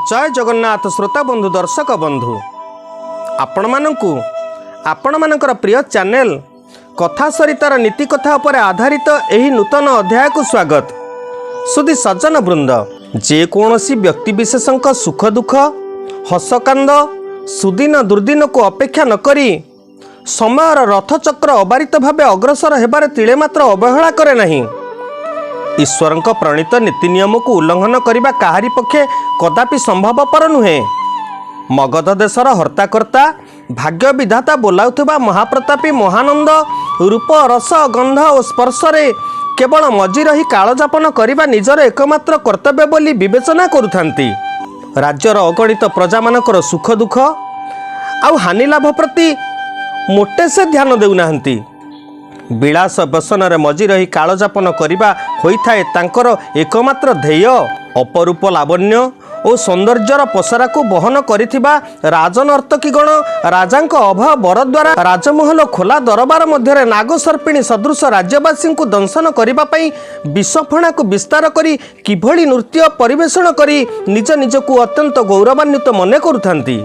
ଜୟ ଜଗନ୍ନାଥ। ଶ୍ରୋତା ବନ୍ଧୁ, ଦର୍ଶକ ବନ୍ଧୁ, ଆପଣମାନଙ୍କୁ ଆପଣମାନଙ୍କର ପ୍ରିୟ ଚ୍ୟାନେଲ କଥା ସରିତାର ନୀତି କଥା ଉପରେ ଆଧାରିତ ଏହି ନୂତନ ଅଧ୍ୟାୟକୁ ସ୍ୱାଗତ। ସୁଧୀ ସଜ୍ଜନ ବୃନ୍ଦ, ଯେକୌଣସି ବ୍ୟକ୍ତିବିଶେଷଙ୍କ ସୁଖ ଦୁଃଖ, ହସକାନ୍ଦ, ସୁଦିନ ଦୁର୍ଦିନକୁ ଅପେକ୍ଷା ନକରି ସମୟର ରଥଚକ୍ର ଅବାରିତ ଭାବେ ଅଗ୍ରସର ହେବାରେ ତିଳେ ମାତ୍ର ଅବହେଳା କରେ ନାହିଁ। ଈଶ୍ୱରଙ୍କ ପ୍ରଣୀତ ନୀତି ନିୟମକୁ ଉଲ୍ଲଂଘନ କରିବା କାହାରି ପକ୍ଷେ କଦାପି ସମ୍ଭବପର ନୁହେଁ। ମଗଧ ଦେଶର ହର୍ତ୍ତାକର୍ତ୍ତା, ଭାଗ୍ୟ ବିଧାତା ବୋଲାଉଥିବା ମହାପ୍ରତାପୀ ମହାନନ୍ଦ ରୂପ, ରସ, ଗନ୍ଧ ଓ ସ୍ପର୍ଶରେ କେବଳ ମଜି ରହି କାଳଯାପନ କରିବା ନିଜର ଏକମାତ୍ର କର୍ତ୍ତବ୍ୟ ବୋଲି ବିବେଚନା କରୁଥାନ୍ତି। ରାଜ୍ୟର ଅଗଣିତ ପ୍ରଜାମାନଙ୍କର ସୁଖ ଦୁଃଖ ଆଉ ହାନି ଲାଭ ପ୍ରତି ମୋଟେ ସେ ଧ୍ୟାନ ଦେଉନାହାନ୍ତି। ବିଳାସ ବ୍ୟସନରେ ମଜି ରହି କାଳଯାପନ କରିବା ହୋଇଥାଏ ତାଙ୍କର ଏକମାତ୍ର ଧ୍ୟେୟ। ଅପରୂପ ଲାବଣ୍ୟ ଓ ସୌନ୍ଦର୍ଯ୍ୟର ପସରାକୁ ବହନ କରିଥିବା ରାଜନର୍ତ୍ତକୀଗଣ ରାଜାଙ୍କ ଅଭୟ ବର ଦ୍ୱାରା ରାଜମହଲ ଖୋଲା ଦରବାର ମଧ୍ୟରେ ନାଗସର୍ପିଣୀ ସଦୃଶ ରାଜ୍ୟବାସୀଙ୍କୁ ଦଂଶନ କରିବା ପାଇଁ ବିଷଫଣାକୁ ବିସ୍ତାର କରି କିଭଳି ନୃତ୍ୟ ପରିବେଷଣ କରି ନିଜ ନିଜକୁ ଅତ୍ୟନ୍ତ ଗୌରବାନ୍ୱିତ ମନେ କରୁଥାନ୍ତି।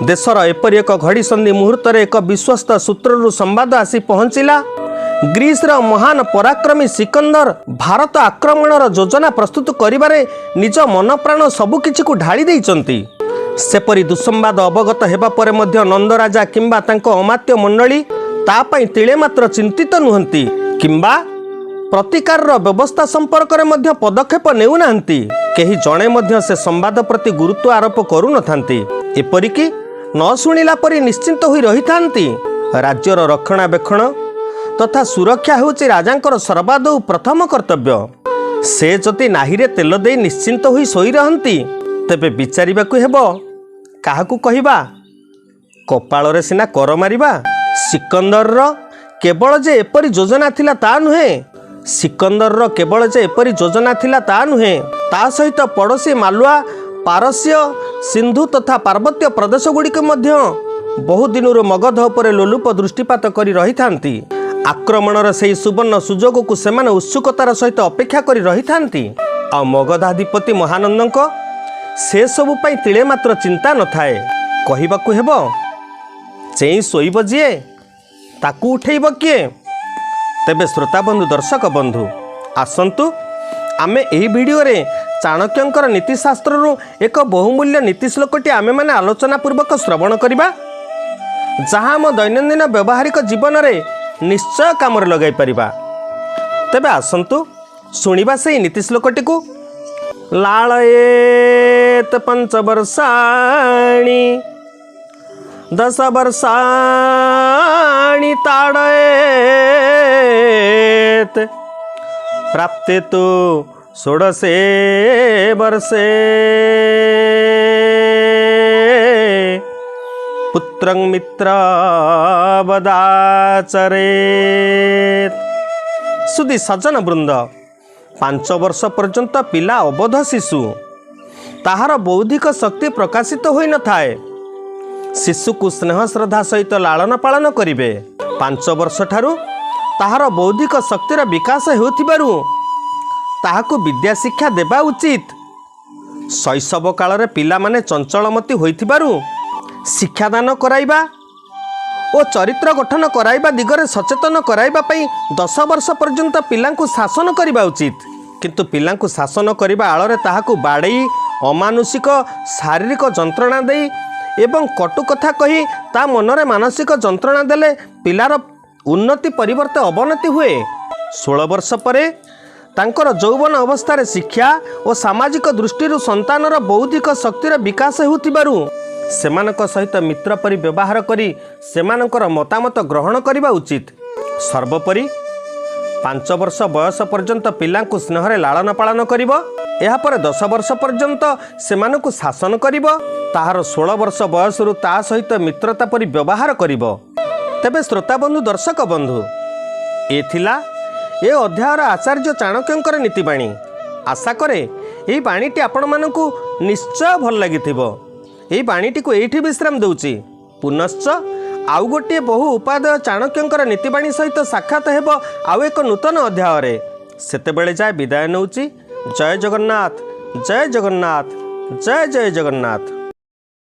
ଦେଶର ଏପରି ଏକ ଘଡ଼ିସନ୍ଧି ମୁହୂର୍ତ୍ତରେ ଏକ ବିଶ୍ୱସ୍ତ ସୂତ୍ରରୁ ସମ୍ବାଦ ଆସି ପହଞ୍ଚିଲା, ଗ୍ରୀସର ମହାନ ପରାକ୍ରମୀ ସିକନ୍ଦର ଭାରତ ଆକ୍ରମଣର ଯୋଜନା ପ୍ରସ୍ତୁତ କରିବାରେ ନିଜ ମନ ପ୍ରାଣ ସବୁକିଛିକୁ ଢାଳି ଦେଇଛନ୍ତି। ସେପରି ଦୁଃସମ୍ବାଦ ଅବଗତ ହେବା ପରେ ମଧ୍ୟ ନନ୍ଦରାଜା କିମ୍ବା ତାଙ୍କ ଅମାତ୍ୟ ମଣ୍ଡଳୀ ତା ପାଇଁ ତିଳେ ମାତ୍ର ଚିନ୍ତିତ ନୁହନ୍ତି କିମ୍ବା ପ୍ରତିକାରର ବ୍ୟବସ୍ଥା ସମ୍ପର୍କରେ ମଧ୍ୟ ପଦକ୍ଷେପ ନେଉନାହାନ୍ତି। କେହି ଜଣେ ମଧ୍ୟ ସେ ସମ୍ବାଦ ପ୍ରତି ଗୁରୁତ୍ୱ ଆରୋପ କରୁନଥାନ୍ତି। ଏପରିକି ନ ଶୁଣିଲା ପରି ନିଶ୍ଚିନ୍ତ ହୋଇ ରହିଥାନ୍ତି। ରାଜ୍ୟର ରକ୍ଷଣାବେକ୍ଷଣ ତଥା ସୁରକ୍ଷା ହେଉଛି ରାଜାଙ୍କର ସର୍ବାଦୌ ପ୍ରଥମ କର୍ତ୍ତବ୍ୟ। ସେ ଯଦି ନାହିରେ ତେଲ ଦେଇ ନିଶ୍ଚିନ୍ତ ହୋଇ ଶୋଇ ରହନ୍ତି, ତେବେ ବିଚାରିବାକୁ ହେବ, କାହାକୁ କହିବା? କପାଳରେ ସିନା କର ମାରିବା। ସିକନ୍ଦରର କେବଳ ଯେ ଏପରି ଯୋଜନା ଥିଲା ତା ନୁହେଁ, ସିକନ୍ଦରର କେବଳ ଯେ ଏପରି ଯୋଜନା ଥିଲା ତା ନୁହେଁ, ତା ସହିତ ପଡ଼ୋଶୀ ମାଲୁଆ, ପାରସ୍ୟ, ସିନ୍ଧୁ ତଥା ପାର୍ବତ୍ୟ ପ୍ରଦେଶଗୁଡ଼ିକୁ ମଧ୍ୟ ବହୁଦିନରୁ ମଗଧ ଉପରେ ଲୋଲୁପ ଦୃଷ୍ଟିପାତ କରି ରହିଥାନ୍ତି। ଆକ୍ରମଣର ସେହି ସୁବର୍ଣ୍ଣ ସୁଯୋଗକୁ ସେମାନେ ଉତ୍ସୁକତାର ସହିତ ଅପେକ୍ଷା କରି ରହିଥାନ୍ତି। ଆଉ ମଗଧାଧିପତି ମହାନନ୍ଦଙ୍କ ସେସବୁ ପାଇଁ ତିଳେ ମାତ୍ର ଚିନ୍ତା ନଥାଏ। କହିବାକୁ ହେବ, ଚେଇଁ ଶୋଇବ ଯିଏ, ତାକୁ ଉଠେଇବ କିଏ? ତେବେ ଶ୍ରୋତା ବନ୍ଧୁ, ଦର୍ଶକ ବନ୍ଧୁ, ଆସନ୍ତୁ ଆମେ ଏହି ଭିଡ଼ିଓରେ ଚାଣକ୍ୟଙ୍କର ନୀତିଶାସ୍ତ୍ରରୁ ଏକ ବହୁମୂଲ୍ୟ ନୀତି ଶ୍ଲୋକଟି ଆମେମାନେ ଆଲୋଚନା ପୂର୍ବକ ଶ୍ରବଣ କରିବା, ଯାହା ଆମ ଦୈନନ୍ଦିନ ବ୍ୟବହାରିକ ଜୀବନରେ ନିଶ୍ଚୟ କାମରେ ଲଗାଇ ପାରିବା। ତେବେ ଆସନ୍ତୁ ଶୁଣିବା ସେଇ ନୀତି ଶ୍ଲୋକଟିକୁ। ଲାଳୟେତ ପଞ୍ଚବର୍ଷାଣି, 10 ବର୍ଷାଣି ତାଡ଼ୟେତ, ପ୍ରାପ୍ତେ ତୁ ଷୋଡ଼ଶେ ବର୍ଷେ ପୁତ୍ରଂ ମିତ୍ରବଦାଚରେତ। ସୁଧୀ ସଜ୍ଜନ ବୃନ୍ଦ, 5 ବର୍ଷ ପର୍ଯ୍ୟନ୍ତ ପିଲା ଅବୋଧ ଶିଶୁ। ତାହାର ବୌଦ୍ଧିକ ଶକ୍ତି ପ୍ରକାଶିତ ହୋଇନଥାଏ। ଶିଶୁକୁ ସ୍ନେହ ଶ୍ରଦ୍ଧା ସହିତ ଲାଳନ ପାଳନ କରିବେ। 5 ବର୍ଷ ଠାରୁ ତାହାର ବୌଦ୍ଧିକ ଶକ୍ତିର ବିକାଶ ହେଉଥିବାରୁ ତାହାକୁ ବିଦ୍ୟା ଶିକ୍ଷା ଦେବା ଉଚିତ। ଶୈଶବ କାଳରେ ପିଲାମାନେ ଚଞ୍ଚଳମତି ହୋଇଥିବାରୁ ଶିକ୍ଷାଦାନ କରାଇବା ଓ ଚରିତ୍ର ଗଠନ କରାଇବା ଦିଗରେ ସଚେତନ କରାଇବା ପାଇଁ 10 ବର୍ଷ ପର୍ଯ୍ୟନ୍ତ ପିଲାଙ୍କୁ ଶାସନ କରିବା ଉଚିତ। କିନ୍ତୁ ପିଲାଙ୍କୁ ଶାସନ କରିବା ଆଳରେ ତାହାକୁ ବାଡ଼େଇ, ଅମାନୁଷିକ ଶାରୀରିକ ଯନ୍ତ୍ରଣା ଦେଇ ଏବଂ କଟୁ କଥା କହି ତା ମନରେ ମାନସିକ ଯନ୍ତ୍ରଣା ଦେଲେ ପିଲାର ଉନ୍ନତି ପରିବର୍ତ୍ତେ ଅବନତି ହୁଏ। 16 ବର୍ଷ ପରେ ତାଙ୍କର ଯୌବନ ଅବସ୍ଥାରେ ଶିକ୍ଷା ଓ ସାମାଜିକ ଦୃଷ୍ଟିରୁ ସନ୍ତାନର ବୌଦ୍ଧିକ ଶକ୍ତିର ବିକାଶ ହେଉଥିବାରୁ ସେମାନଙ୍କ ସହିତ ମିତ୍ର ପରି ବ୍ୟବହାର କରି ସେମାନଙ୍କର ମତାମତ ଗ୍ରହଣ କରିବା ଉଚିତ। ସର୍ବୋପରି 5 ବର୍ଷ ବୟସ ପର୍ଯ୍ୟନ୍ତ ପିଲାଙ୍କୁ ସ୍ନେହରେ ଲାଳନ ପାଳନ କରିବ। ଏହାପରେ 10 ବର୍ଷ ପର୍ଯ୍ୟନ୍ତ ସେମାନଙ୍କୁ ଶାସନ କରିବ। ତାହାର 16 ବର୍ଷ ବୟସରୁ ତା ସହିତ ମିତ୍ରତା ପରି ବ୍ୟବହାର କରିବ। ତେବେ ଶ୍ରୋତା ବନ୍ଧୁ, ଦର୍ଶକ ବନ୍ଧୁ, ଏ ଥିଲା ଏ ଅଧ୍ୟାୟର ଆଚାର୍ଯ୍ୟ ଚାଣକ୍ୟଙ୍କର ନୀତିବାଣୀ। ଆଶା କରେ ଏହି ବାଣୀଟି ଆପଣମାନଙ୍କୁ ନିଶ୍ଚୟ ଭଲ ଲାଗିଥିବ। ଏହି ବାଣୀଟିକୁ ଏଇଠି ବିଶ୍ରାମ ଦେଉଛି। ପୁନଶ୍ଚ ଆଉ ଗୋଟିଏ ବହୁ ଉପାଦେୟ ଚାଣକ୍ୟଙ୍କର ନୀତିବାଣୀ ସହିତ ସାକ୍ଷାତ ହେବ ଆଉ ଏକ ନୂତନ ଅଧ୍ୟାୟରେ। ସେତେବେଳେ ଯାଏ ବିଦାୟ ନେଉଛି। ଜୟ ଜଗନ୍ନାଥ, ଜୟ ଜଗନ୍ନାଥ, ଜୟ ଜୟ ଜଗନ୍ନାଥ।